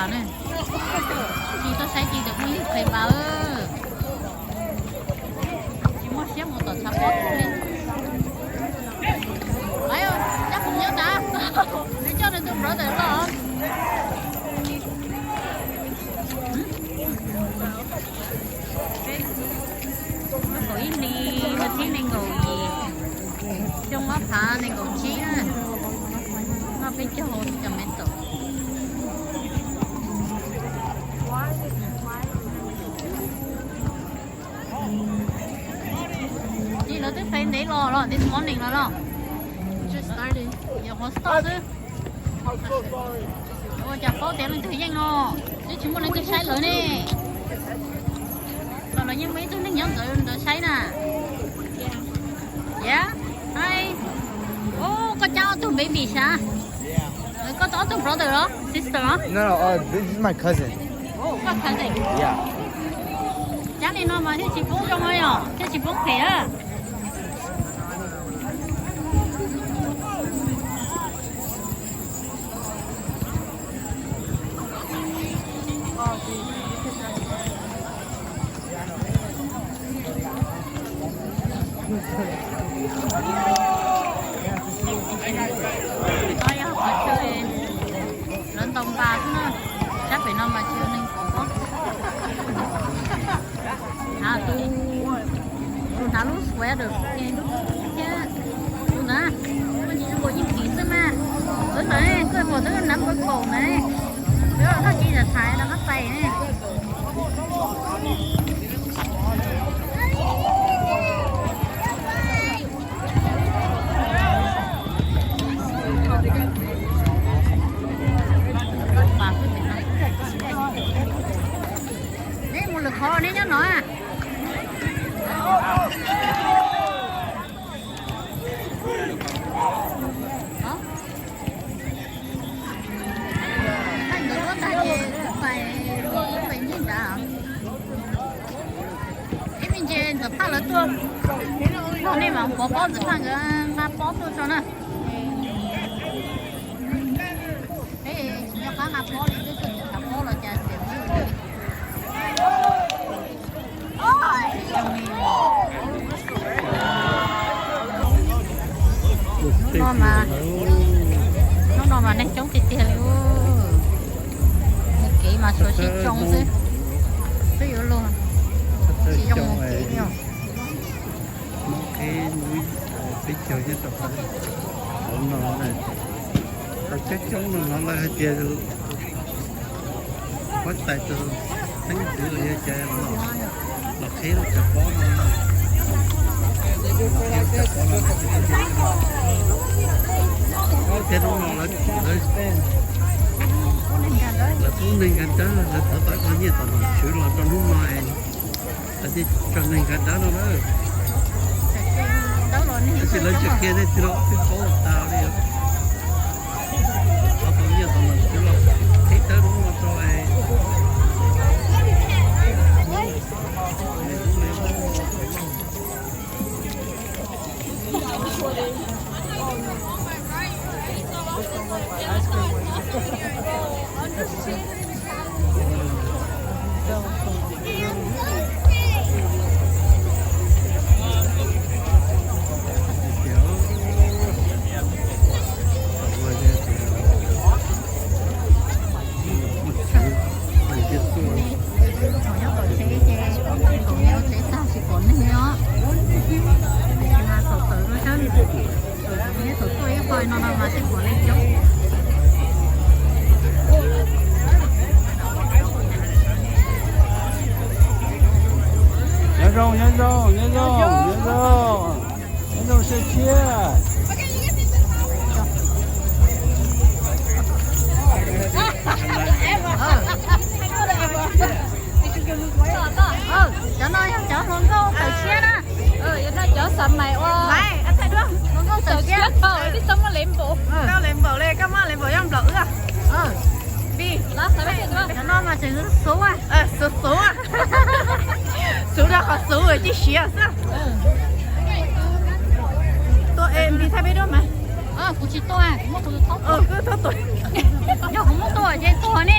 Ne, tsis tau saib tsis tau muaj ib qhe npawg. Tsis muaj siab mus tom tshav pob li. Coj kuv nyob tas, nws coj nws tus brother los. Kaum ib hlis, vas thib nees nkaum yim, xyoo ob phav nees nkaum tsib na. Noj peb caug hauv cov me tom. Ces lawv twb pem ntev los los, this morning los los. Yog qhov stop xwb. Ua cas paub tias leej twg yeej no, twb tsis muaj leej twg saib lawv ne. Los lawv yeej muaj ib tug neeg nyob ntawd ntawd saib na. Yeah. Hi. Ub, koj cab ob tug baby sav? Koj ob tug brother los sister los? No, no, uh, this is my cousin. Koj cousin? Yeah. Cab li no mas thiaj tsis poob zoo yom, thiaj tsis poob phem na. Lawv ntaus npas xwb na, sab pem no mas tsis yog neeg pom. Tus, tus hnav lub sweater thiab, tus na, ua nkaus yeej kim xwb mas. Twb ntawd koj pom twb nab npawg kaum ntawd, twb thaj ci tham tham rau qab tais ne. Neb mus lwm qhov, neb nyob no. Ib me ntsis ntxawm Phaj lawv tuaj, nej mam pov pob ntxawm Phaj nkawd nqa pob tuaj tso na. Peb tsis nco qab nqa pob li, twb tuaj tsis nqa pob los cas tias. Hnub no mas, hnub no mas neeg coob tiag tiag li. Mus kev mas tsuas sib tsoo xwb, twb yuav luag tsis zoo mus kev li os. Peb caug nyob rau qhov no, tau coob coob no hnov lawv hais tias huab tais tus xeeb ntxwv los yog cas los qhib lub tshav pob no, los qhib lub tshav pob no. Thiab hnub no lawv, lawv pub neeg nkag dawb, lawv thov tau ib qho nyiaj tom nom tswv los rau hnub no es lawv thiaj tso neeg nkag dawb no na. Tab sis lawv tseem qhia nej tsis los twb paub tas li. Thov tau nyiaj tom nom tswv los qhib dawb hnub no rau es Nyob tom tsev ces, tsev tag tsis pom neeg os. Mas thaum tawm rau sab, nyob thaum tuaj ib qho no no mas thiaj pom neeg coob. Nyob zoo, nyob zoo, nyob zoo, nyob zoo, nyob zoo sab tshiab. Cov no yog cov hluas nkauj tawm tshiab na. Cov xav mais ua hluas nkauj tawm tshiab thaum twb tau muaj lev npaum. Tau lev npaum li, koj muaj lev npaum yog nplaum wb. Cov no mas tseem xuv xuv, xuv xuv, xuv rau qhov xuv tib siav xwb. Tua es nti thaij peb duab mas. Kuv tsis tua, kuv muab kuv tus thaub tua. Yog kuv muab tua ces tuag ne.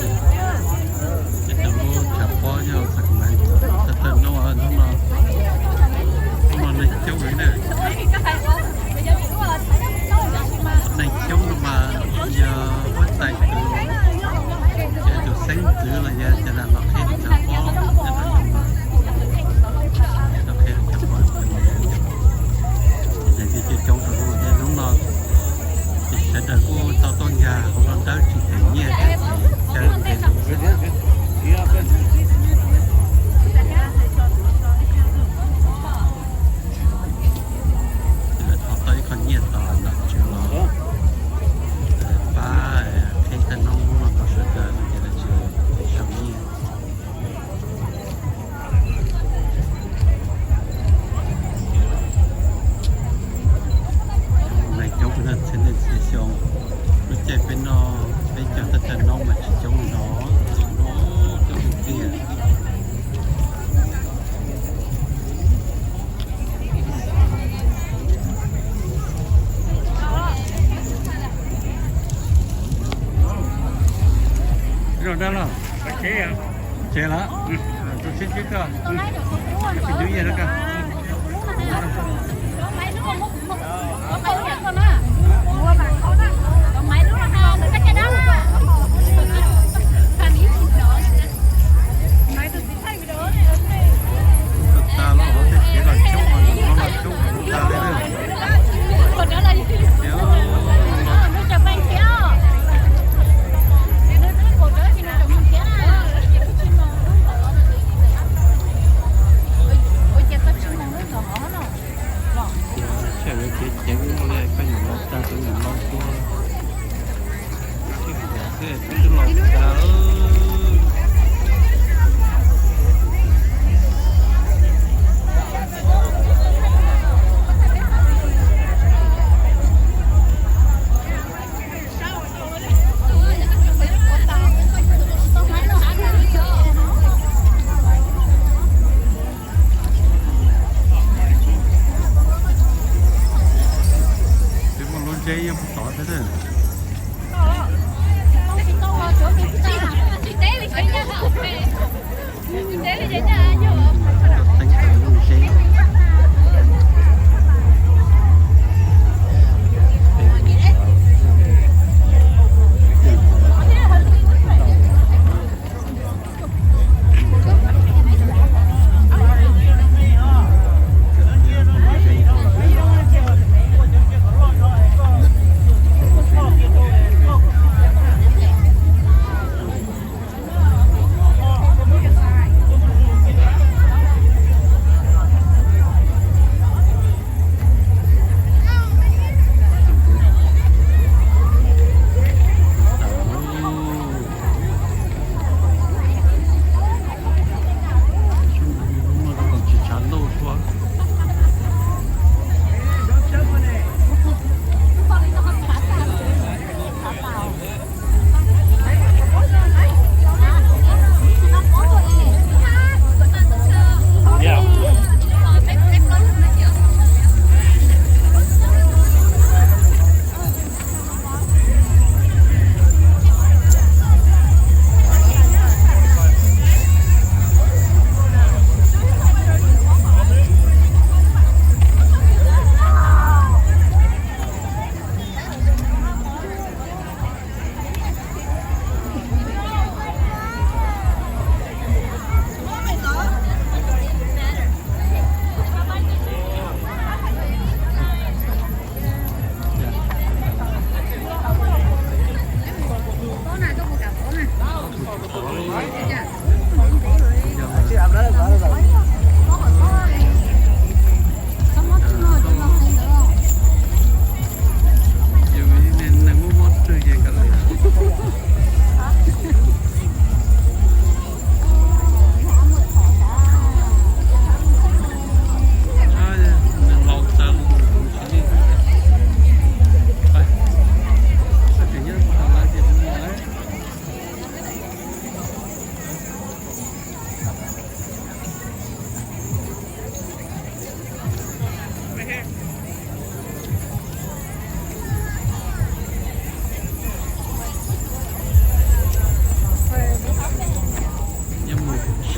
Ces cov lub tshav pob yog xav kom lawv tawg tawg no, hnub no, hnub no neeg coob heev na. Neeg coob no mas yog huab tais kwv, ces tus xeeb ntxwv los yog cov lam los qhib tshav pob, los qhib tshav pob. Ces coob coob rau hnub no, ces sawv daws kuj tau tuaj nkag hauv zos dawb tsis them nyiaj, caw ntes xwb. Ces lawv thov tau ib qho nyiaj tos nom tswv los pab qhib tej noob no rau sawv daws no ces lawv tsis sau nyiaj. Neeg coob pes tsawg txhia leej txhia xyoo, lub caij peb noj peb caug tawg tawg noob mas tsis coob li no, coob tiag tiag. Zos dab los tsev lawm, tus sib ntsib koj, tus nyuj yaj koj. Tag los hauv tej kev los coob, los coob tas li na. Tsam yuav kev ceev muaj li koj nyuam los tag, tus nyuam los tuag. Twb los tag. Twb muaj lub zeb nyob puag tod thiab na. Teeb rau lub zeb.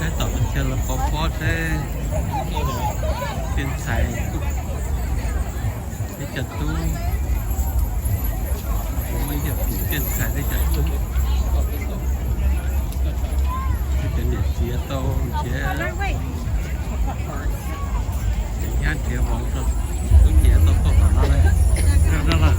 Saib tom qhov chaw lawv pov pob seb, tej ntxhais, tej cov tub, tej ntxhais tej cov tub, tej cov niam txiv tau nrhiav, nrhiav nyab nrhiav vauv rau, tub nrhiav tau tuaj tom no lawm. No, no, no.